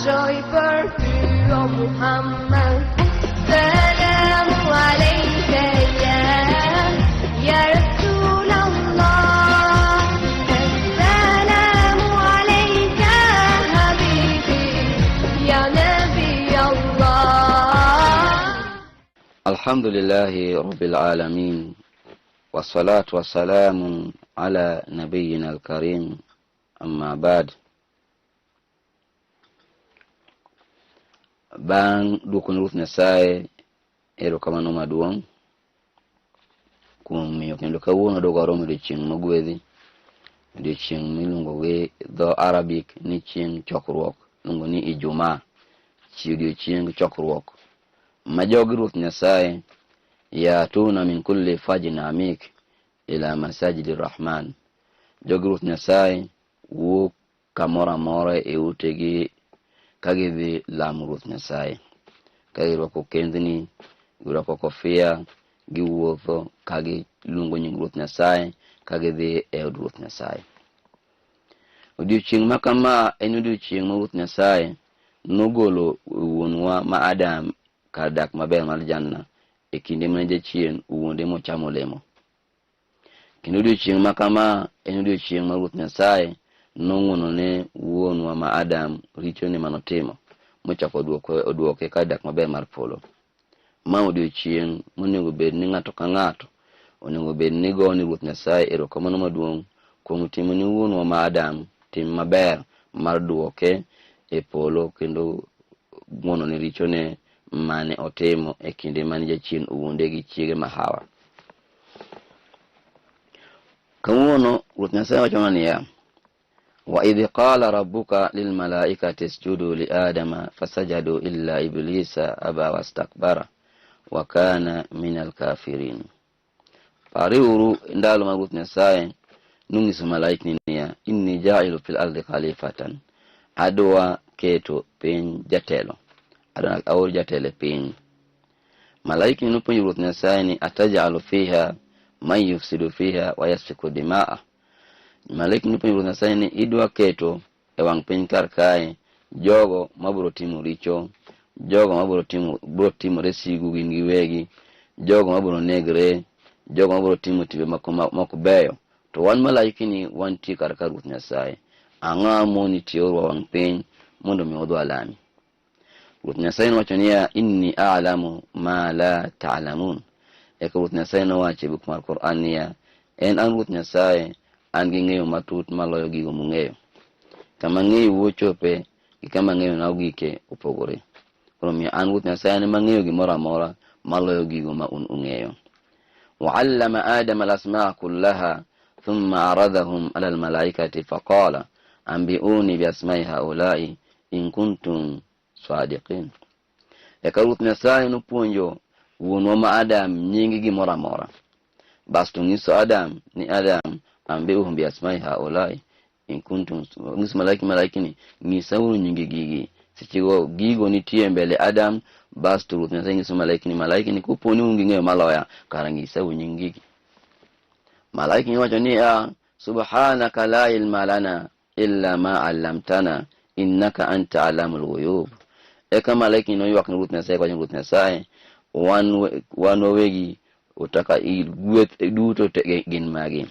Dashuroj për ty o Muhammed. Selamu alejke ya Rasul Allah. Selamu alejke habibi ya Nabi Allah. Alhamdulillahi Rabbil Alamin Wassalatu wassalamu ala nabiyyina al-karim amma ba'd. Bang' duoko ne Ruoth Nyasaye erokamano maduong' kuom miyo kendo kawuono dog waromo odiochieng' mogwedhi, odiochieng' miluongo gi dho Arabic ni chieng' chokruok, iluongo ni Ijumaa, odiochieng' chokruok ma jogi Ruoth Nyasaye yatuna min kulli fajin amik ila masajidi Rahman. Jogi Ruoth Nyasaye wuok kamoro amora e utegi ka gidhi lamo Ruoth Nyasaye, ka girwako kendni, girwako kofia, giwuotho ka giluongo nying Ruoth Nyasaye ka gidhi e od Ruoth Nyasaye. Odiochieng' ma kama en odiochieng' ma Ruoth Nyasaye nogolo wuonwa ma Adam kar dak maber mar Janna e kinde mane jachien owuonde mochamo olemo. Kendo odiochieng' ma kama en odiochieng' ma Ruoth Nyasaye nong'wonone wuonwa ma Adam richone manotimo, mochako oduoke kar dak maber mar polo. Ma odiochieng' monego bed ni ng'ato ka ng'ato onego bed ni gone Ruoth Nyasaye erokamano maduong' kuom timo ni wuonwa ma Adam tim maber mar duoke e polo kendo ng'wonone richone mane otimo e kinde mane jachien owuonde gi chiege ma Hawa. Kawuono Ruoth Nyasaye wachonwa niya, wa idh qala rabbuka lilmalaikati isjudu li adama fasajadu illa iblisa aba wastakbara wa kana minal kafirin. Pariuru ndalo ma Ruoth Nyasaye nonyiso malaikni niya, inni ja'ilu fil ardi khalifatan, adwa keto piny jatelo, adwa aor jatelo e piny. Malaikni nopenjo Ruoth Nyasaye ni atajalu fiha man yufsidu fiha wa yasfiku dimaa. Malaikni nopenjo Ruoth Nyasaye ni idwa keto e wang' piny kar kae jogo mabiro timo richo, jogo mabiro timo biro timore sigu gin giwegi, jogo mabiro negre, jogo mabiro timo timbe mok beyo. To wan malaikni wantie kar ka Ruoth Nyasaye. Ang'o moni tiorwa wang' piny mondo mi wadhi walami? Ruoth Nyasaye nowacho niya, inni a'lamu ma la ta'lamun. Eka Ruoth Nyasaye nowacho e buk mar Qur'an niya, en an Ruoth Nyasaye, an gi ng'eyo matut maloyo gigo mung'eyo. Kama ng'eyo ochope gi kama ng'eyo na ogike opogore. Koro omiyo an Ruoth Nyasaye an ema ang'eyo gimoro amora maloyo gigo ma un ung'eyo. Wa 'allama Adama al-asma'a kullaha thumma 'aradahum 'ala al-malaikati faqala anbi'uni bi asma'i haula'i in kuntum sadiqin. Eka Ruoth Nyasaye nopuonjo wuonwa ma Adam nying gimoro amora. Bas to nyiso Adam ni Adam ambiuhum bi asma'i haulai in kuntum, nyiso malaiki malaiki ni nyisauru nying gigi. Sechego gigo nitie mbele Adam, bas to Ruoth Nyasaye nyiso malaiki ni malaiki ni kopo ni un gi ng'eyo maloya, kara nyisauru nying gigi. Malaiki ni wacho ni a subhanaka la ilma lana illa ma 'allamtana innaka anta 'allamul ghuyub. Eka malaiki noywak ne Ruoth Nyasaye kowacho ni Ruoth Nyasaye, wan wawegi otaka gweth duto te gin magi.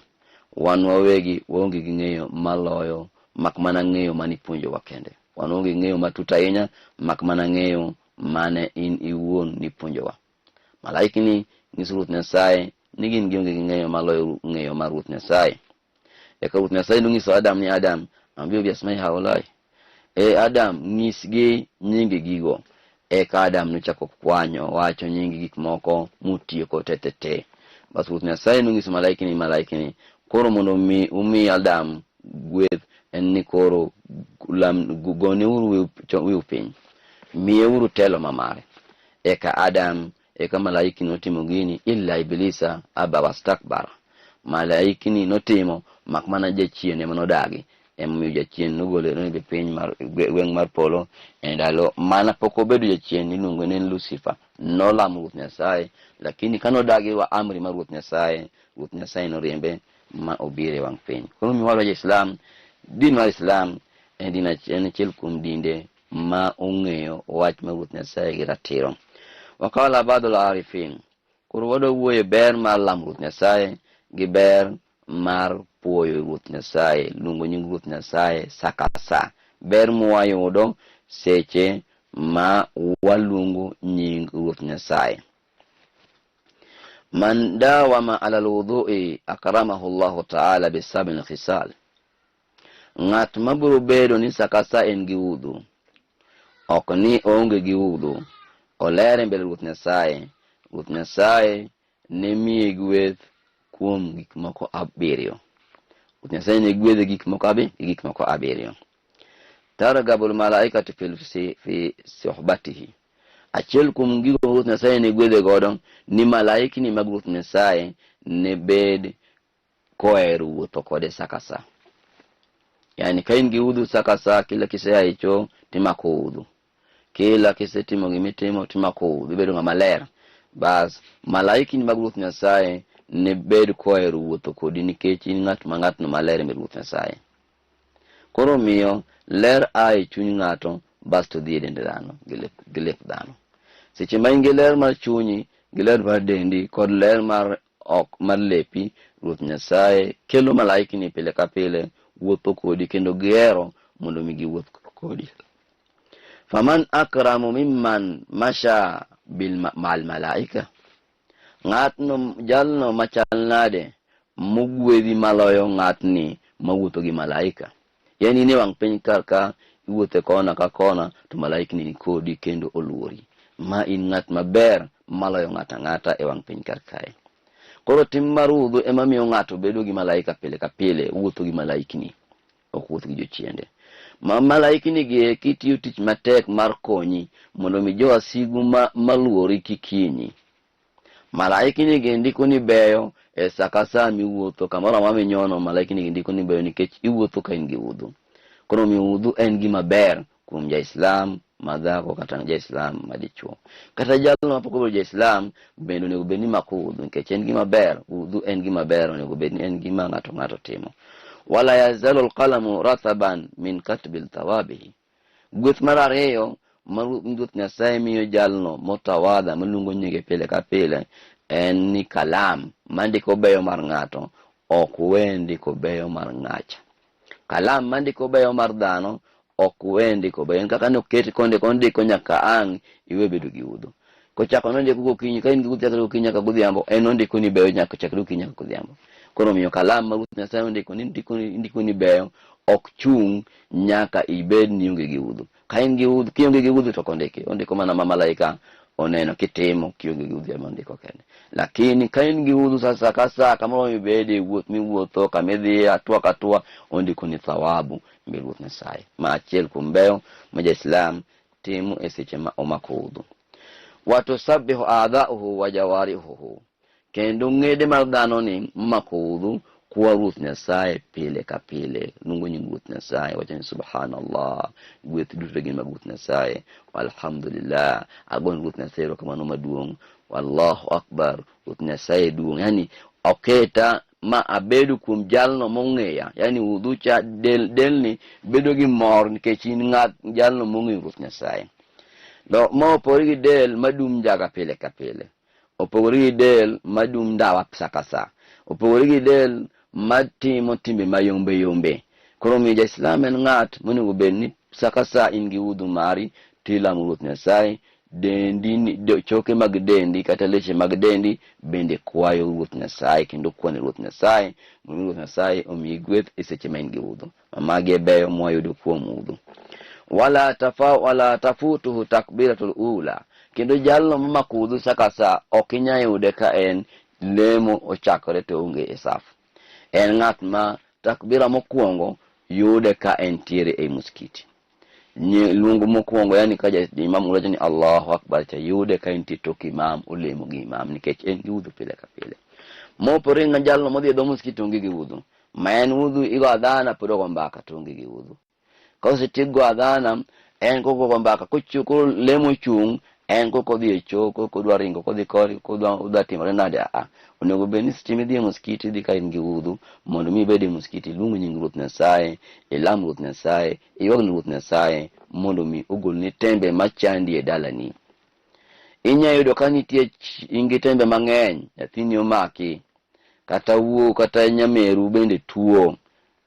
Wan wawegi waonge gi ng'eyo maloyo mak mana ng'eyo mane ipuonjowa kende. Wan waonge gi ng'eyo matut ahinya mak mana ng'eyo mane in iwuon nipuonjowa. Malaiki ni nyiso Ruoth Nyasaye ni gin gionge gi ng'eyo maloyo ng'eyo mar Ruoth Nyasaye. Eka Ruoth Nyasaye nonyiso Adam ni Adam, ambiyo bi asmai haulai. E Adam, nyisgi nyinge gigo. Eka Adam nochako kwanyo wacho nying gik moko motieko te. Bas Ruoth Nyasaye nonyiso malaiki ni malaiki ni koro mondo mi umi Adam gweth en ni koro goneuru wiu piny, miyeuru telo mamare. Eka Adam, eka malaiki notimo gini illa iblisa aba wastakbara. Malaiki ni notimo mak mana jachien ema nodagi. Emomiyo jachien nogolo e piny mar gweng' mar polo e ndalo mana pok obedo jachien iluongo ni Lucifer. Nolamo Ruoth Nyasaye, lakini kanodagi wa amri mar Ruoth Nyasaye, Ruoth Nyasaye noriembe ma obiro e wang' piny. Koro miwalo ja Islam, din mar Islam en din en achiel kuom dinde ma ong'eyo wach mar Ruoth Nyasaye gi ratiro. Waqala ba'dul arifin, koro wadwa wuoyo e ber mar lamo Ruoth Nyasaye gi ber mar puoyo Ruoth Nyasaye, luongo nying Ruoth Nyasaye sa ka sa. Ber mwayudo seche ma waluongo nying Ruoth Nyasaye. Man dawama ala alwudhui akramahu Allahu ta'ala bisabin khisal. Ng'at ma biro bedo ni sa ka sa en gi udhu, ok ni oonge gi udhu, oler e mbele Ruoth Nyasaye, Ruoth Nyasaye ne miye gweth kuom gik moko abiriyo. Ruoth Nyasaye ne gwedhe gik moko abi, gi gik moko abiriyo. Targabul malaikatu fi suhbatihi. Achiel kuom gigo ma Ruoth Nyasaye ne gwedhe godo ni malaikni mag Ruoth Nyasaye ne bed kohero wuotho kode sa ka sa. Yani ka in gi udhu sa ka sa, kila kisea e choo timako udhu. Kila kisetimo gimitimo timako udhu, ibedo ng'ama ler. Bas, malaikni mag Ruoth Nyasaye ne bed kohero wuotho kodi nikech in ng'at ma ng'atno maler e mbele Ruoth Nyasaye. Koro omiyo ler a e chuny ng'ato basto dhi e dend dhano gi lep dhano. Seche ma in gi ler mar chunyi, gi ler mar dendi kod ler mar ok mar lepi, Ruoth Nyasaye kelo malaikni pile ka pile wuotho kodi kendo gihero mondo mi giwuoth kodi. Faman akramu mimman masha bil ma'al malaika. Ng'atno jalno machal nade mogwedhi maloyo ng'atni mawuotho gi malaika? Yani in e wang' piny kar ka iwuotho e kona ka kona to malaikni ni kodi kendo oluori. Ma in ng'at maber maloyo ng'ato ang'ata e wang' piny kar kae. Koro tim mar udhu ema miyo ng'ato bedo gi malaika pile ka pile, wuotho gi malaikni. ok wuoth gi jochiende. Ma malaikni gi eki tiyo tich matek mar konyi mondo mi jowasigu ma maluori kik hinyi. Malaikni gi ndiko ni beyo e sa ka sa miwuotho kamoro amora minyono malaikni gi ndiko ni beyo nikech iwuotho ka in gi udhu. Koro omiyo udhu en gima ber kuom ja-Islam ma dhako kata ja-Islam ma dichuo. Kata jalno mapok obedo ja-Islam bende onego bed ni mako udhu nikech en gima ber. Udhu en gima ber onego bed ni en gima ng'ato ng'ato timo. Wala yazalu alqalamu rathaban min katbi thawabihi. Gweth mar ariyo ma Ruoth Nyasaye miyo jalno motawadha maluongo nyinge pile ka pile en ni kalam mandiko beyo mar ng'ato ok we ndiko beyo mar ng'acha. Kalam mandiko beyo mar dhano ok we ndiko beyo. En kaka noket kondiko ondiko nyaka ang' iwe bedo gi udho. Kochako nondiko gokinyi, ka in gi udho chakre gokinyi nyaka godhiambo, en ondiko ni beyo nyaka chakre gokinyi nyaka godhiambo. Koro omiyo kalam ma Ruoth Nyasaye ondiko ni ndiko ni beyo ok chung' nyaka ibed ni ionge gi udho. Ka in gi udhu, kionge gi udhu to ok ondiki. Ondiko mana ma malaika oneno kitimo kionge gi udhu ema ondiko kende. Lakini ka in gi udhu sasa ka sa kamoro mibede wuoth miwuotho kamidhiye hatua ka hatua ondiko ni thawabu mbele Ruoth Nyasaye. Ma achiel kuom beyo ma ja-Islam timo e seche ma omako udhu. Watusabbihu a'dha'uhu wa jawarihuhu. Kendo ng'ede mar dhano ni momako udhu kwa Ruoth Nyasaye pile ka pile, luongo nying Ruoth Nyasaye, wacho ni subhanallah, gweth duto gin mag Ruoth Nyasaye, walhamdulillah, agone Ruoth Nyasaye erokamano maduong', wallahu akbar, Ruoth Nyasaye duong'. Yani oketa ma abedo kuom jalno mong'eya, yani udhu cha del, delni bedo gi mor nikech in ng'at jalno mong'eyo Ruoth Nyasaye. To ma opogore gi del madum njaga pile ka pile. Opogore gi del madum ndawa sa ka sa. Opogore gi del matimo timbe mayombe yombe. Koro omiyo ja-Islam en ng'at monego bed ni sa ka sa in gi udhu mari tilamo Ruoth Nyasaye, dendi ni, choke mag dendi kata leche mag dendi bende kwayo Ruoth Nyasaye kendo kwane Ruoth Nyasaye mondo Ruoth Nyasaye omiyi gweth e seche ma in gi udhu. Magi e beyo mwayudo kuom udhu. Wala tafa wala tafutuhu takbiratul ula. Kendo jalno momako udhu sa ka sa ok inyal yude ka en lemo ochakore to onge e saf. En ng'at ma takbira mokwongo yude ka entiere ei muskiti. Luongo mokwongo yani ka imam wacho ni Allahu Akbar cha yude ka entie tok imam olemo gi imam nikech en gi udhu pile ka pile. Mopore ng'a jalno modhi e dho muskiti onge gi udhu. Ma en udhu igo adhana pod ogo mbaka to onge gi udhu. Ka osetiek go adhana en kogo mbaka kochung' koro lemo chung' En kok odhi e choo, kok odwa ringo, kodhi koni, kodwa odwa timore nade, a onego bed ni seche midhi e muskiti idhi ka in gi udhu mondo mi ibed e muskiti iluong nying Ruoth Nyasaye, ilam Ruoth Nyasaye, iywag ne Ruoth Nyasaye mondo mi ogolni tembe machandi e dalani. Inya yudo ka nitie in gi tembe mang'eny, nyathini omaki, kata wuo kata nyameru bende tuo,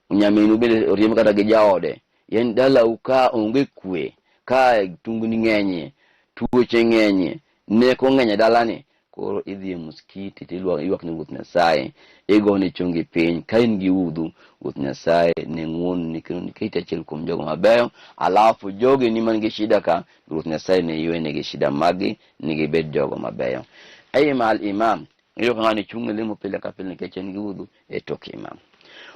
nyaminu bende oriemb kata gi jaode. En dalau ka onge kwe, ka tungni ng'enyie, tuoche ng'enyie, neko ng'eny e dalani, koro idhi e muskiti to iywak ne Ruoth Nyasaye, igone chongi piny ka in gi udhu, Ruoth Nyasaye ne ng'wononi kendo niketi achiel kuom jogo mabeyo, alafu jogeni man gi shida ka, Ruoth Nyasaye ne ywenegi shida maggi ni gibed jogo mabeyo. Ei mal imam, iyudo ka ng'ani chung' e lemo pile ka pile nikech en gi udhu e tok imam.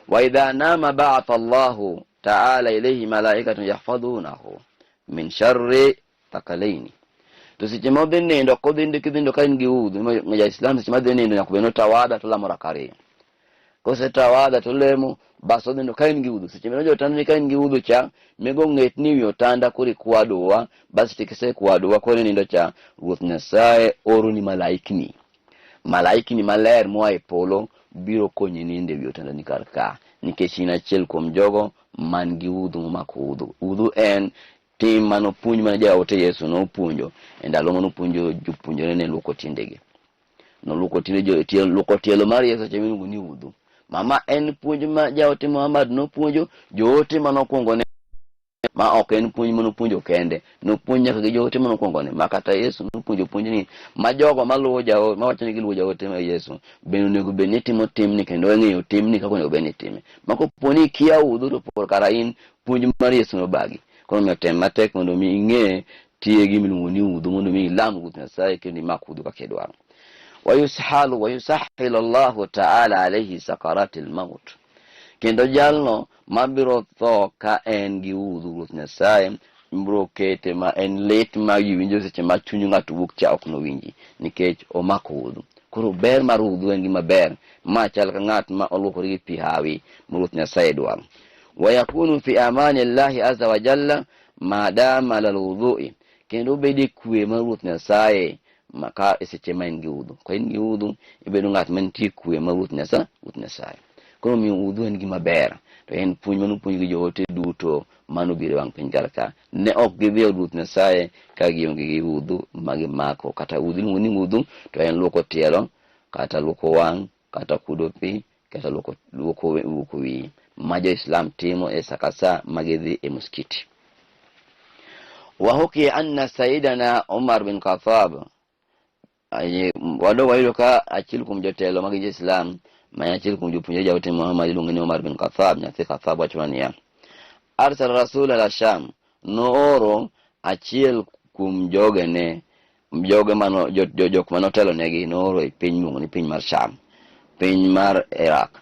Wa idha nama ba'atha Allahu ta'ala ilayhi malaikatan yahfadhunahu min sharri thakalaini. To seche ma odhi nindo, ok odhi nindo kidhi nindo ka in gi udhu, ma ja-Islam seche ma dhi nindo nyaka bed ni otawadha to olamo raka ariyo. Kosetawadha to olemo, bas odhi nindo ka in gi udhu. Seche midonjo e otanda ni ka in gi udhu cha, migo ng'et ni wi otanda koro ikwa dua, bas to kisekwa dua koro inindo cha, Ruoth Nyasaye oroni malaikni. Malaikni maler moa e polo biro konyi nindo e wi otandani kar ka, nikech in achiel kuom jogo man gi udhu momako udhu. Udhu en tim mane opuonj mane jaote Yesu nopuonjo e ndalo mane opuonjo jopuonjrene luoko tiendegi. Noluoko tiende jo tielo, luoko tielo mar Yesu cha miluongo ni udhu. Mama en puonj ma jaote Muhammad nopuonjo joote mane okwongo ne ma ok en puonj mane opuonjo kende, nopuonj nyaka gi joote mane okwongo ne, ma kata Yesu nopuonjo puonjni ma jogo maluwo jao mawacho ni giluwo jaote ma Yesu bende onego bed ni timo timni kendo ing'eyo timni kaka onego bed ni itime. Ma kopo ni ikia udhu to por kara in puonj mar Yesu nobagi. Koro omiyo tem matek mondo mi ing'e tiye gima iluongo ni udhu mondo mi ilam Ruoth Nyasaye kendo imak udhu kaka idwaro. Wayushalu wayusahilu Allahu ta'ala alayhi sakaratil maut. Kendo jalno mabiro tho ka en gi udhu Ruoth Nyasaye biro kete ma en lit ma ji winjo seche ma chuny ng'ato wuok cha ok nowinji nikech omako udhu. Koro ber mar udhu en gima ber ma chal ka ng'at ma oluokore gi pi hawi ma Ruoth Nyasaye dwaro. Wayakunu fi amani Llahi azza wa jalla madama ala alwudhui, kendo obed e kwe mar Ruoth Nyasaye ma ka e seche ma en gi udhu. Ka in gi udhu, ibedo ng'at mantie kwe mar Ruoth Nyasaye, Ruoth Nyasaye. Koro omiyo udhu en gima ber, to en puonj mane opuonj gi joote duto mane obiro e wang' piny kar ka. Ne ok gidhi e od Ruoth Nyasaye ka gionge gi udhu ma gimako. Kata udhu iluongo ni udhu, to en luoko tielo, kata luoko wang', kata kudo pi, kata luoko, luoko, luoko wiyi ma jo-Islam timo e sa ka sa ma gidhi e muskiti. Wahuki anna Sayyidina Umar bin Khattab, wadog wayudo ka achiel kuom jotelo mag jo-Islam ma en achiel kuom jopuonjre jaote Muhammad iluongo ni Umar bin Khattab, nyathi Khattab wacho niya, arsala rasul ala Sham, nooro achiel kuom jogene joge mano jo, jo, jok mane otelonegi nooro e piny miluongo ni piny mar Sham, piny mar Iraq.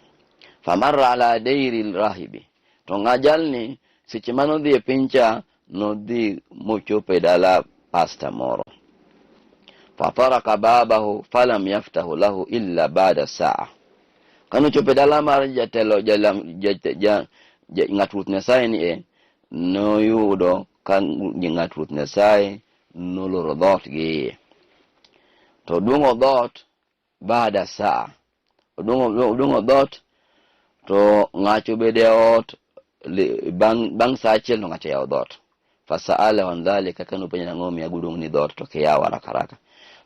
Famarra ala deiri rahibi, to ng'a jalni seche mane odhi e piny cha nodhi mochopo e dala pasta moro. Fataraka babahu falam yaftahu lahu illa bada saa. Kane ochopo e dala mar jatelo ja, ng'at Ruoth Nyasaye ni e noyudo ka ng'at Ruoth Nyasaye noloro dhoot gi iye. To oduong'o dhoot baada saa. Oduong'o dhoot to ng'acho obedo e ot bang' bang' saa achiel to ng'acho oyawo dhoot. Fasaalahu an dhalika, kane openjo nang'o omiyo aguduong' ni dhoot to kiyawo haraka haraka.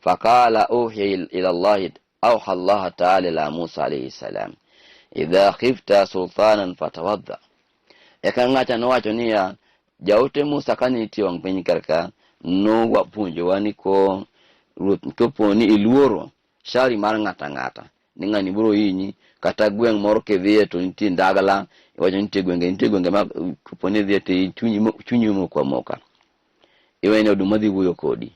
Faqala uhiya ila Allahi awha Allah ta'ala ila Musa alayhi salam idha khifta sultanan fatawadda. Eka ng'acha nowacho niya, jaote Musa kane nitie wang' piny kar ka, nopuonjowa ni ko ruoth kopo ni iluoro shari mar ng'ato ang'ata, ni ng'ani biro hinyi, kata gweng' moro kidhiye to nitie ndagla, iwacho ni nitie gwenge, nitie gwenge ma kopo ni idhiye to chunyi chunyi moko amoka. Iwe ni oduma dhi wuoyo kodi.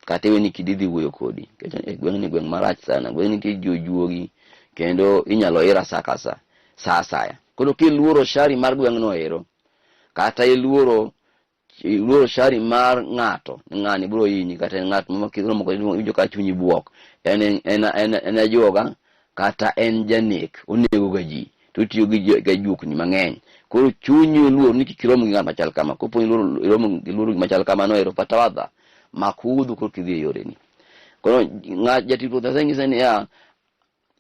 Kata iwe ni kidi dhi wuoyo kodi. Nikech e gweng'ni gweng' marach sana, gweng'ni nitie jojuogi kendo inyalo ira sa ka sa, sa asaya. Koro kiluoro shari mar gweng'no ero, kata iluoro iluoro shari mar ng'ato, ni ng'ani biro hinyi, kata en ng'at ma kiromo kode iwinjo ka chunyi buok, en en en en ajuoga kata en janek, onego ga ji, to otiyo gi gi juokni mang'eny. Koro chunyi oluor ni kik irom gi ng'at machal kama. Kopo iluoro iromo iluoro gima chal kamano ero fatawadha. Mak udhu korka idhi e yoreni. Koro ng'a jatich Ruoth Nyasaye nyise niya,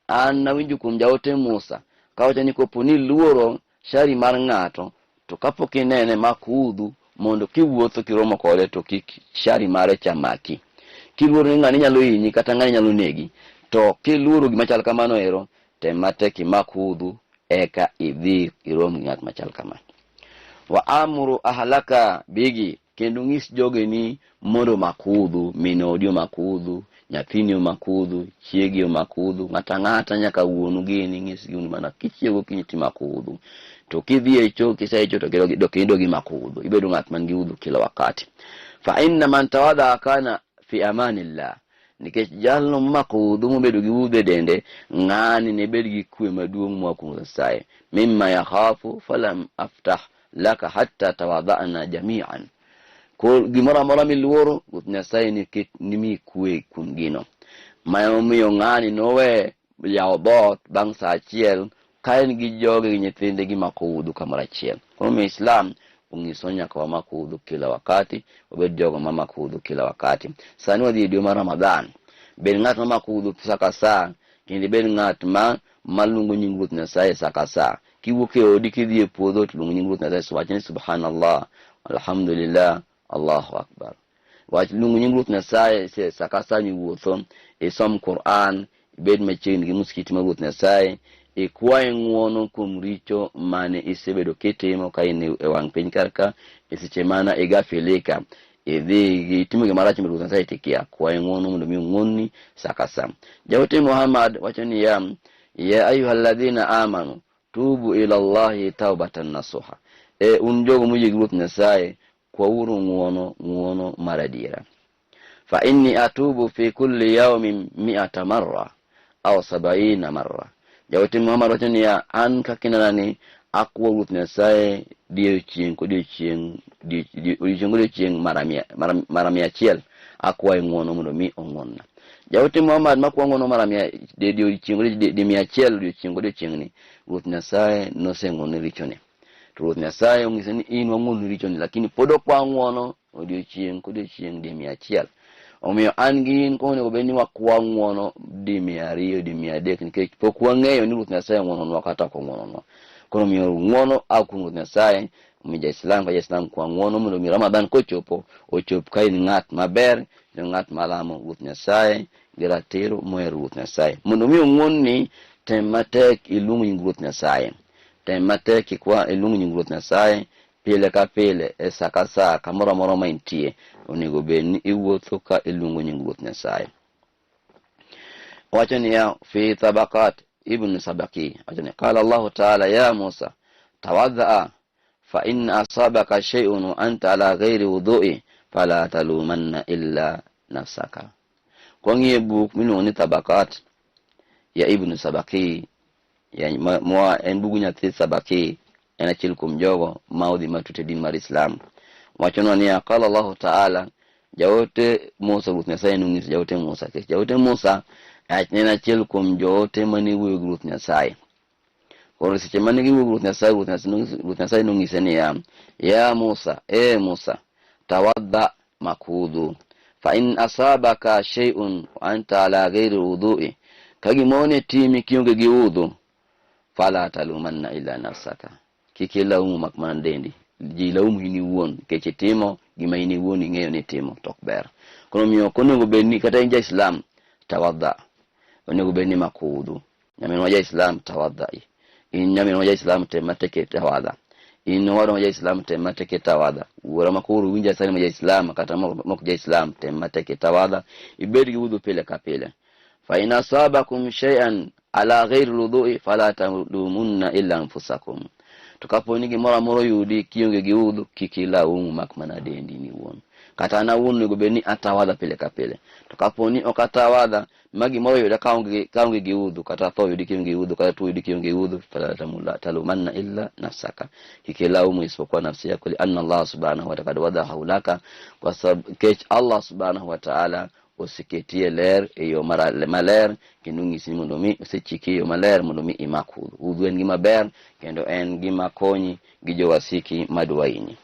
an nawinjo kuom jaote Musa kawacho ni kopo ni iluoro shari mar ng'ato to kapok inene mak udhu mondo kiwuotho kiromo kode to kik shari mare cha maki. Kiluoro ni ng'ani nyalo hinyi kata ng'ani nyalo negi to kiluoro gima chal kamano ero tem matek imak udhu eka idhi irom gi ng'at machal kama. Wa amuru ahlaka bigi kendo ng'is jogeni mondo omak udhu, min odi omak udhu, nyathini omak udhu, chiegi omak udhu, ng'ato ang'ata nyaka wuonu gini ng'isgi ni mana kichiew gokinyi to imako udhu. To kidhi e cho kise cho to kendo imako udhu. Ibedo ng'at man gi udhu kila wakati. Fa inna man tawadha kana fi amanillah. Nikech jalno momako udhu mobedo gi udhu e dende, ng'ani ne bed gi kwe maduong' moa kuom Nyasaye. Mimma yakhafu falam aftah laka hatta tawadha'na jami'an. Koro gimoro amora miluoro, Ruoth Nyasaye niket nimi kwe kuom gino. Ma omiyo ng'ani nowe yawo dhoot bang' saa achiel ka en gi joge gi nyithinde gimako udhu kamoro achiel. Koro omiyo Islam onyiso nyaka wamak udhu kila wakati, wabed jogo mamako udhu kila wakati. Sani wadhi e dwe mar Ramadhan. Bed ng'at mamako udhu sa ka sa, kendo ibed ng'at ma maluongo nying Ruoth Nyasaye sa ka sa. Kiwuok e odi kidhi e puodho to luong nying Ruoth Nyasaye, wach ni subhanallah, alhamdulillah, Allahu akbar. Wach luong nying Ruoth Nyasaye sa ka sa miwuotho, isom Quran, ibed machiegni gi muskiti mar Ruoth Nyasaye, ikwaye ng'uono kuom richo mane isebedo kitimo ka in e wang' piny kar ka, e seche mana igafilika, idhi itimo gima rach Ruoth Nyasaye tikia, kwaye ng'uono mondo mi ong'uonni sa ka sa. Jaote Muhammad wacho niya, ya ayuha alladhina amanu tubu ila Allahi taubatan nasuha. E un jogo moyie gi Ruoth Nyasaye, kwauru ng'uono, ng'uono mar adiera. Fa inni atubu fi kulli yawmin mi'ata marra au sabaina marra. Jaote Muhammad wacho niya, an kaka inena ni akwa Ruoth Nyasaye odiechieng' kodiechieng' odiechieng' kodiechieng' mara mia achiel akwaye ng'uono mondo mi ong'uonna. Jaote Muhammad makwa ng'uono mara mia odiechieng' di mia achiel odiechieng' kodiechieng' ni Ruoth Nyasaye noseng'uonone richone. To Ruoth Nyasaye ong'ise ni in wang'uonni richoni lakini pod ok wang'uono odiechieng' kodiechieng' di mia achiel. Omiyo an gi in koro onego bed ni wakwa ng'uono di mia ariyo di mia adek nikech pok wang'eyo ni Ruoth Nyasaye ong'uononwa kata ok ong'uononwa. Koro omiyo ng'uono a kuom Ruoth Nyasaye, omiyo ja-Islam ka ja-Islam kwa ng'uono mondo mi Ramadhan kochopo, ochop ka in ng'at maber kendo ng'at malamo Ruoth Nyasaye gi ratiro mohero Ruoth Nyasaye. Mondo mi ong'uonni, tem matek iluong nying Ruoth Nyasaye. Tem matek ikwa iluong nying Ruoth Nyasaye pile ka pile e sa ka sa kamoro amora ma intie onego bed ni iwuotho ka iluongo nying Ruoth Nyasaye. Wacho niya fi tabaqat Ibn Sabaki wacho ni qala Allahu ta'ala ya Musa tawaddaa fa in asabaka shay'un wa anta ala ghairi wudhu'i fala talumanna illa nafsaka. Kwang'iyo buk miluongo ni Tabaqat ya Ibn Sabaki moa en bug nyathi Sabaki en achiel kuom jogo ma odhi matut e din mar Islam. Wachonwa niya qala Allahu ta'ala jaote Musa Ruoth Nyasaye nonyiso jaote Musa nikech jaote Musa en achiel kuom joote mane wuoyo gi Ruoth Nyasaye. Koro seche mane giwuoyo gi Ruoth Nyasaye, Ruoth Nyasaye nonyise niya ya Musa, e Musa tawadda makudhu fa in asabaka shay'un wa anta ala ghairi wudhu'i, ka gimoro ne timi kionge gi udhu, fala talumanna illa nafsaka, kik ilaumu mak mana dendi, ji laumu in iwuon nikech itimo gima in iwuon ing'eyo ni itimo to ok ber. Koro omiyo ok onego bed ni kata in ja-Islam tawadha, onego bed ni imako udhu. Nyaminwa ja-Islam tawadha, in nyaminwa ja-Islam tem matek tawadha, in owadwa ma ja-Islam tem matek tawadha, wuora ma koro winja sani ma ja-Islam kata mok ja-Islam tem matek tawadha, ibed gi udhu pile ka pile. Fa in asabakum shay'an ala ghairi lwudhu'i fala talumunna illa anfusakum. To kapo ni gimoro amora oyudi kionge gi udhu, kik ilaumu mak mana dendi ni wuon. Kata an awuon onego bed ni atawadha pile ka pile. To kapo ni ok atawadha, ma gimoro oyuda kaonge gi udhu, kata tho oyudi kionge gi udhu, kata tuo oyudi kionge gi udhu, fala talumanna illa nafsaka, kik ilaumu isipokuwa nafsi yako, li anna Allah subhanahu wa ta'ala kad wadaha laka, kwa sababu kech Allah subhanahu wa ta'ala oseketie ler e yo maler kendo onyisi ni mondo mi osechiki e yo maler mondo mi imak udhu. Udhu en gima ber kendo en gima konyi gi jowasiki madwa hinyi.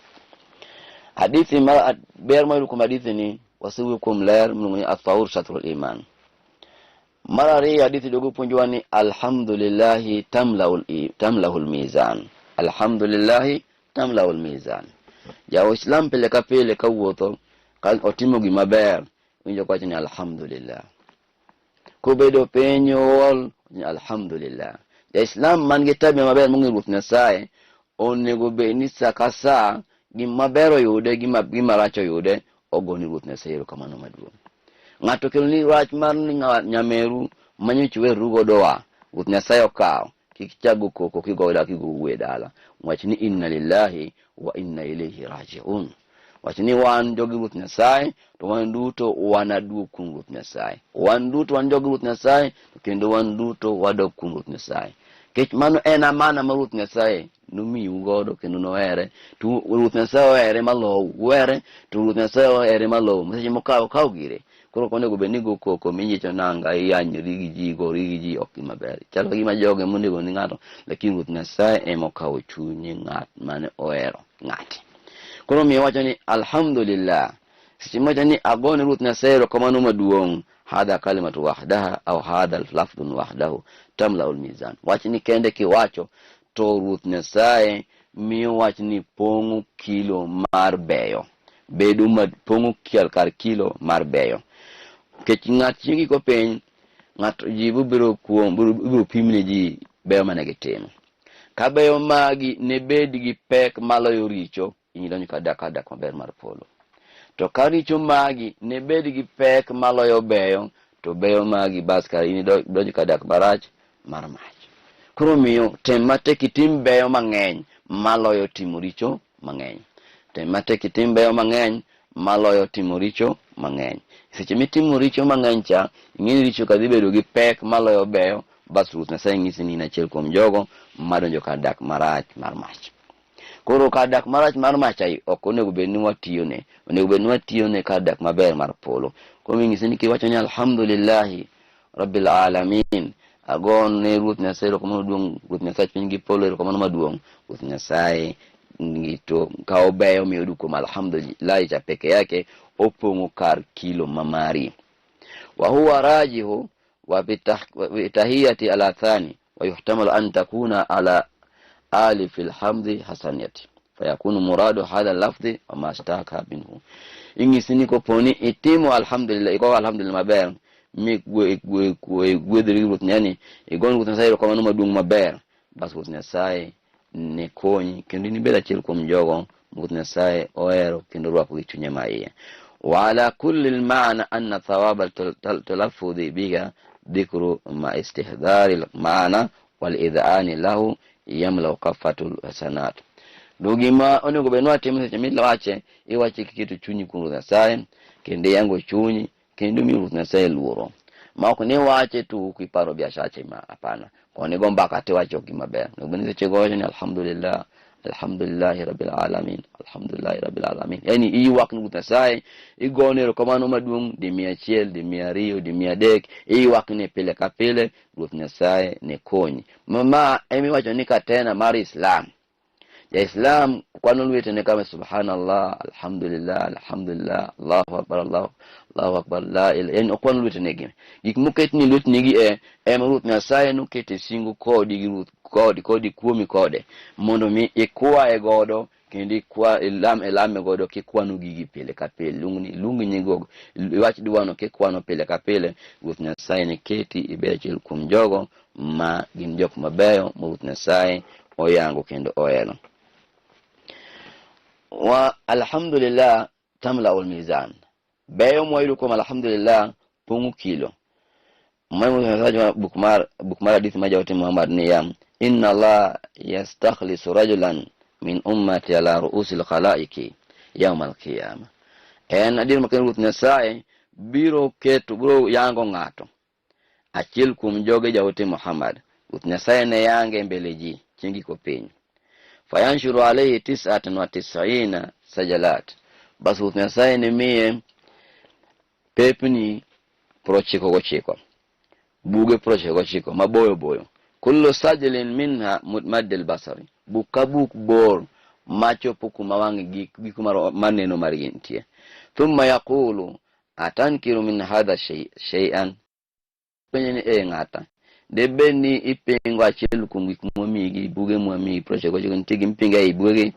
Hadithi ma ber mayudo kuom hadithi ni Wasewuoyo kuom ler miluongo ni athaur shatrul iman. Mar ariyo hadithi dogo puonjowa ni alhamdulillahi tamlaul mizan. Alhamdulillahi tamlaul mizan. Ja Islam pile ka pile kawuotho ka otimo gima ber winjo kowacho ni alhamdulillah. Kobedo piny ool ni alhamdulillah. Ja-Islam man gi tabia maber mong'eyo Ruoth Nyasaye onego bed ni sa ka sa gima ber oyude gima rach oyude ogo ni Ruoth Nyasaye erokamano maduong'. Ng'ato okelo ni wach mar ni nyameru manyocha uweru godo wa Ruoth Nyasaye okawo kik chak go koko kigo dala kigo wuo dala. Wach ni inna lillahi wa inna ilayhi raji'un. Wach ni wan jogi Ruoth Nyasaye to wan duto wanaduog kuom Ruoth Nyasaye. Wan duto wan jogi Ruoth Nyasaye to kendo wan duto wadok kuom Ruoth Nyasaye. Nikech mano en amana ma Ruoth Nyasaye nomiu godo kendo nohere to Ruoth Nyasaye ohere malou uhere to Ruoth Nyasaye ohere malou seche mokawo okawo gire. Koro ok onego bed ni igo koko miyicho nanga iyanyori gi ji igori gi ji ok gima ber. Chalo gima jogo ema onego ni ng'ato lakini Ruoth Nyasaye ema okawo chuny ng'at mane ohero ng'ate. Koro miyo wacho ni alhamdulillah. Seche mowacho ni agone Ruoth Nyasaye erokamano maduong' hadha kalimatu wahdaha au hadha lafdhun wahdahu tamlau lmizan. Wachni kende kiwacho to Ruoth Nyasaye miyo wachni pong'o kilo mar beyo. Bedo ma pong'o kar kilo mar beyo. Nikech ng'at chieng' giko piny, ng'ato ji biro kuom ibiro pim ne ji beyo mane gitimo. Ka beyo magi ne bed gi pek maloyo richo, in idonjo kar dak maber mar polo. To ka richo magi ne bed gi pek maloyo beyo, to beyo magi bas kar in idonjo kar dak marach mar mach. Koro miyo tem matek itim beyo mang'eny maloyo timo richo mang'eny. Tem matek itim beyo mang'eny maloyo timo richo mang'eny. Seche mitimo richo mang'eny cha, ing'e ni richo ka dhi bedo gi pek maloyo beyo, bas Ruoth Nyasaye nyisi ni in achiel kuom jogo madonjo kar dak marach mar mach. Koro kar dak marach mar mach ai ok onego bed ni watiyone, onego bed ni watiyone kar dak maber mar polo. Koro inyisi ni kiwacho ni alhamdulillahi rabbil alamin, agone Ruoth Nyasaye erokamano maduong', Ruoth Nyasaye piny gi polo erokamano maduong', Ruoth Nyasaye to ka obeyo miyudo kuom alhamdulillah cha peke yake opong'o kar kilo mamari. Wa huwa rajihu wa bitahiyati ala thani wa yuhtamalu an takuna ala alif alhamdi hasaniyati fayakunu muradu hadha lafdhi wa ma ashtaka minhu. Ing'isi ni koponi itimo alhamdulillah iko alhamdulillah maber mi gwedhri gi Ruoth yani igone Ruoth Nyasaye erokamano maduong' maber bas Ruoth Nyasaye ne konyi kendo in ibed achiel kuom jogo Ruoth Nyasaye ohero kendo orwako gi chunye ma iye. Wa ala kulli lmaana anna thawaba talaffudhi biha dhikru ma istihdari lmaana wal idhani lahu yamlau kafatul hasanat. Do gima onego bed ni watimo seche miwache, iwache kiketo chunyi kuom Ruoth Nyasaye kendo iyango chunyi kendo imiyo Ruoth Nyasaye luoro. Ma ok ni wache tu kiparo biashache ma hapana. Kwa ni go mbaka tiwacho gima ber. Onego bed ni seche go wacho ni alhamdulillah alhamdulillahi rabbil alamin alhamdulillahi rabbil alamin. Yani iywak ni Ruoth Nyasaye, igone erokamano maduong' di 100, di 200, di 300, iywak ni pile ka pile Ruoth Nyasaye ne konyi. Ma emiwacho ni katena mar Islam. Ja-Islam kwano lwetene kama subhanallah alhamdulillah alhamdulillah Allahu akbar Allahu akbar la ilaha, yani okwano lwetene gi. Gik moketni lwetni gi e ema Ruoth Nyasaye nokete singo kodi gi Ruoth kodi kodi kuomi kode mondo mi ikwaye godo kendo ikwa ilam elame godo kikwano gigi pile ka pile. Luong luong nyingo iwach dwano kikwano pile ka pile. Ruoth Nyasaye ne keti ibed achiel kuom jogo ma gin jok mabeyo ma Ruoth Nyasaye oyango kendo ohero. Wa alhamdulillah tamla'ul mizan. Beyo mwayudo kuom alhamdulillah pong'o kilo. Buk mar hadith ma jaote Muhammad niya inna Allah yastakhlisu rajulan min ummati ala ru'usil khalaiki yawm al-qiyama. En adier ma Ruoth Nyasaye biro keto biro yango ng'ato achiel kuom joge jaote Muhammad. Ruoth Nyasaye ne yange mbele ji chieng' giko piny. Fayanshuru alayhi 99 sajalat. Bas Ruoth Nyasaye ne miye pepni 99, buge 99 maboyo boyo. Kullu sajlin minha maddil basari, buk ka buk bor machopo kuma wang' giko maneno margi nitie. Thumma yaqulu Atankiru min hadha shay'an? Penje ni e ng'ata, debed ni ipingo achiel kuom gik mwamigi, buge mwamigi, 99 nitie gima ipingo ei bugegi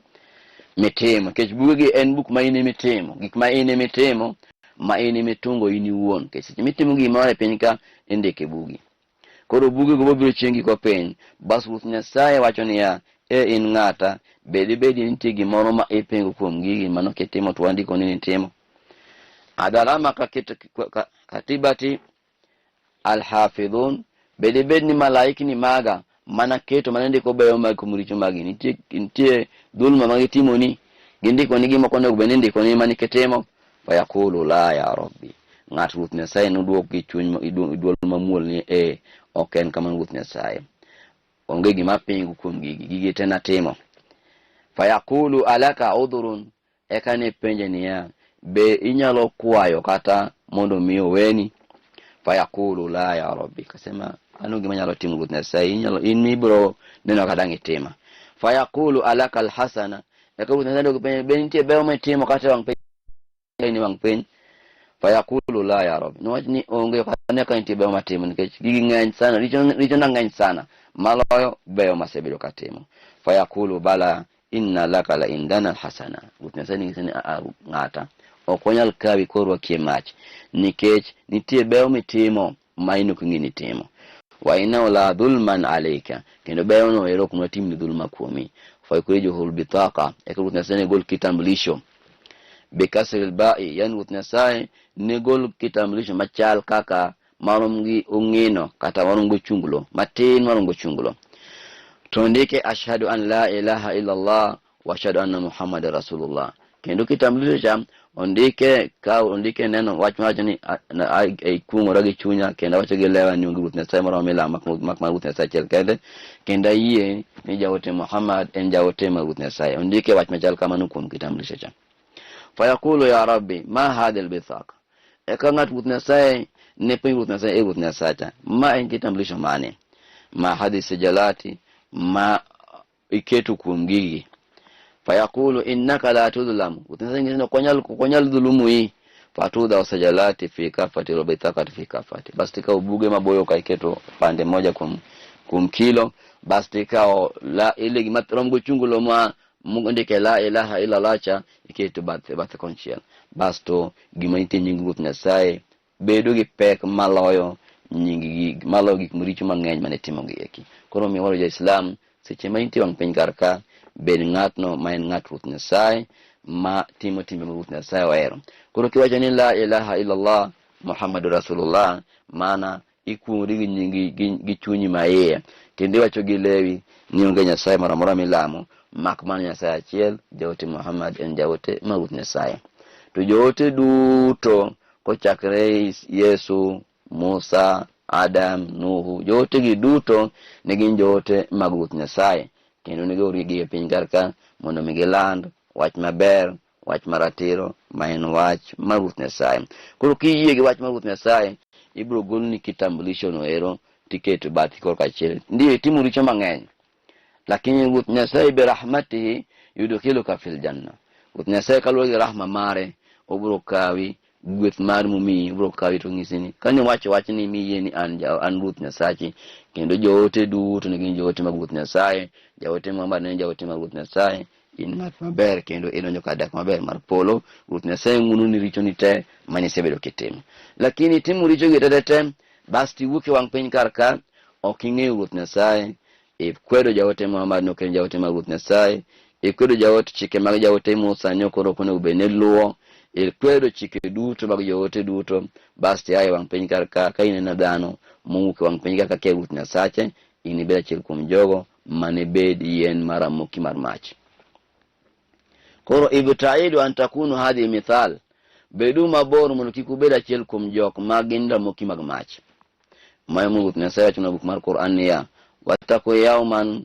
mitimo. Nikech bugegi en buk ma in emitimo, gik ma in emitimo, ma in emitungo in iwuon. Nikech seche mitimo gimoro e piny ka, indiko e bugi. Koro bugego bobiro chieng' giko piny. Bas Ruoth Nyasaye wacho niya, e in ng'ata, be dibed ni nitie gimoro ma ipingo kuom gigi mano kitimo to wandiko ni nitimo? Adalama katibati alhafidhun, be dibed ni malaikni maga mana keto mana ndiko beyo mag kuom richo magi nitie, nitie dhulma ma gitimoni, gindiko ni gima ok onego bed ni indiko ni mane kitimo. Fayaqulu la ya rabbi, ng'at Ruoth Nyasaye nodwok gi chuny dwol mamuol ni e ok en kamano Ruoth Nyasaye, onge gima pingo kuom gigi, gigi te natimo. Fayaqulu alaka udhurun, eka ne penje niya, be inyalo kwayo kata mondo mi oweni? Fayaqulu la ya rabbi, kasema ano gima nyalo timo Ruoth Nyasaye, inyalo in ibiro neno kaka dang' itima. Fayaqulu alaka alhasana, eka Ruoth Nyasaye dok penje, be nitie ber mitimo kata e wang' piny, ni wang' piny? Fayaqulu la ya rabbi, niwach ni onge ok ane ka nitie ber matimo nikech gigi ng'eny sana, richo na ng'eny sana maloyo beyo masebedo katimo. Fayaqulu bala inna laka la indana alhasana, Ruoth Nyasaye nyiso ni a ng'ata ok wanyal kawi korwaki e mach nikech nitie beyo mitimo ma in ok ing'e ni itimo. Wa innahu la dhulman alayka, kendo beyono ero ok nwatimni dhulma kuomi. Fayukhrijuhu albitaqa, eka Ruoth Nyasaye ne gol kitambulisho bikasri albai, yani Ruoth Nyasaye ne gol kitambulisho machal kaka marom gi ong'ino kata marom gi ochunglo matin, marom gi ochunglo, to ndike ashhadu an la ilaha illa Allah wa ashhadu anna Muhammadan rasulullah. Kendo kitambulisho cha ondike ka ondike neno wach mawacho ni akuong'ora gi chunya kendo awacho gi lewa ni onge Ruoth Nyasaye moro milamo mak mana Ruoth Nyasaye achiel kende, kendo ayie ni jaote Muhammad en jaote mar Ruoth Nyasaye. Ondike wach machal kamano kuom kitambulisho cha. Fayaqulu ya rabbi ma hadhi albithaqa, eka ng'at Ruoth Nyasaye ne penjo Ruoth Nyasaye, e Ruoth Nyasacha, ma en kitambulisho mane? Ma hadhi sijalati ma iketo kuom gigi. Fayaqulu innaka la tudhlamu, Ruoth Nyasaye nyiso ni ok wanyal dhulumu i. Fatudha sajalati fi kafati wa bithaqati fi kafati, bas tikawo buge maboyo ka iketo pande moja kuom kilo, bas tikawo la ile gima rom gochungulo ma mondike la ilaha illa Allah cha iketo bathe konchiel, basto gima nitie nying Ruoth Nyasaye bedo gi pek maloyo nying gi maloyo gik maricho mang'eny mane timo gi eki. Koro omiyo waro ja-Islam seche ma intie wang' piny kar ka, bed ng'atno ma en ng'at Ruoth Nyasaye ma timo timbe ma Ruoth Nyasaye ohero. Koro kiwacho ni la ilaha illallah Muhammadu Rasulullah, mana ikuong'ori gi nyingi gi chunyi ma iye, kendo iwacho gi lewi ni onge Nyasaye moro amora milamo mak mana Nyasaye achiel, jaote Muhammad en jaote mar Ruoth Nyasaye. To joote duto kochakre Yesu, Musa, Adam, Nuhu, joote gi duto ne gin joote mag Ruoth Nyasaye, kendo ne giorgi e piny kar ka mondo mi giland wach maber, wach maratiro ma en wach mar Ruoth Nyasaye. Koro kiyie gi wach mar Ruoth Nyasaye, ibiro golni kitambulisho no ero tiketo bathi korka achiel. Ndiyo itimo richo mang'eny, lakini Ruoth Nyasaye bi rahmatihi yudkhiluka fil janna. Ruoth Nyasaye kaluwore gi rahma mare obiro kawi, gweth mar momiyi obiro kawi to ng'isi ni kane wacho wach ni miyie ni an Ruoth Nyasachi, kendo joote duto ne gin joote mag Ruoth Nyasaye, jaote Muhammad ne en jaote mag Ruoth Nyasaye, in ng'at maber kendo idonjo kar dak maber mar polo. Ruoth Nyasaye ng'uononi richoni te mane isebedo kitimo. Lakini itimo richogi te te te, bas tiwuok e wang' piny kar ka, ok ing'eyo Ruoth Nyasaye, ikwedo jaote Muhammad ni ok en jaote mar Ruoth Nyasaye, ikwedo jaote chike mag jaote Musa ni ok onego bed ni luwo, ikwedo chike duto mag joote duto, bas tia e wang' piny kar ka, ka ineno dhano mowuok e wang' piny kar ka kia Ruoth Nyasache, in ibed achiel kuom jogo mane bed yien mar ramoki mar mach. Koro ibtaidu an takunu hadhi mithal, bedu mabor mondo kik ubed achiel kuom jok ma gin ramoki mag mach. Ma Ruoth Nyasaye wacho na buk mar Qur'an niya, wattaqu yawman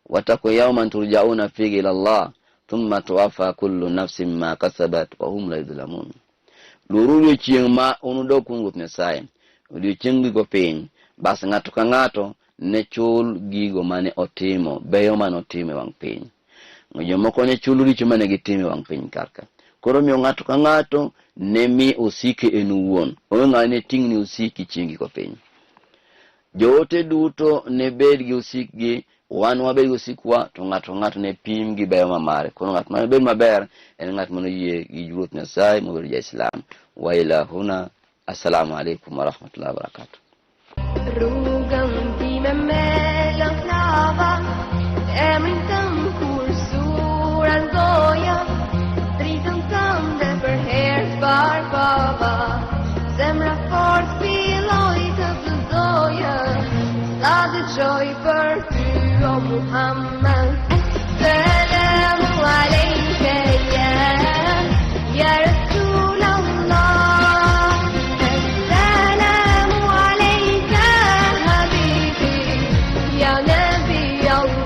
wattaqu yawman turja'una fihi ila Allah thumma tuwaffa kullu nafsin ma kasabat wa hum la yudhlamun. Luoruru odiechieng' ma unudog kuom Ruoth Nyasaye, odiechieng' giko piny, bas ng'ato ka ng'ato ne chul gigo mane otimo, beyo mane otimo e wang' piny. Jomoko ne chul richo mane gitimo e wang' piny karka. Koro omiyo ng'ato ka ng'ato ne mi osike en owuon. Onge ng'ama ne ting'ni osiki chieng' giko piny. Joote duto ne bed gi osikgi, wan wabed gi osikwa, to ng'ato ka ng'ato ne pim gi ber ma mare. Koro ng'at ma bed maber en ng'at mane oyie gi Ruoth Nyasaye mobedo ja-Islam. Wa ila huna, assalamu alaikum wa rahmatullahi wa barakatuh. Rrugën time me lënklava, emrin tënd kur s'u largoja, dritën tënde për herë të parë pava, zemra fort filloi të vëzdoja, sa dëgjoj për ty o Muhammed. Selamu alejke ya Rasulallah. Assalamu alejka habibi ya Nabi Allah.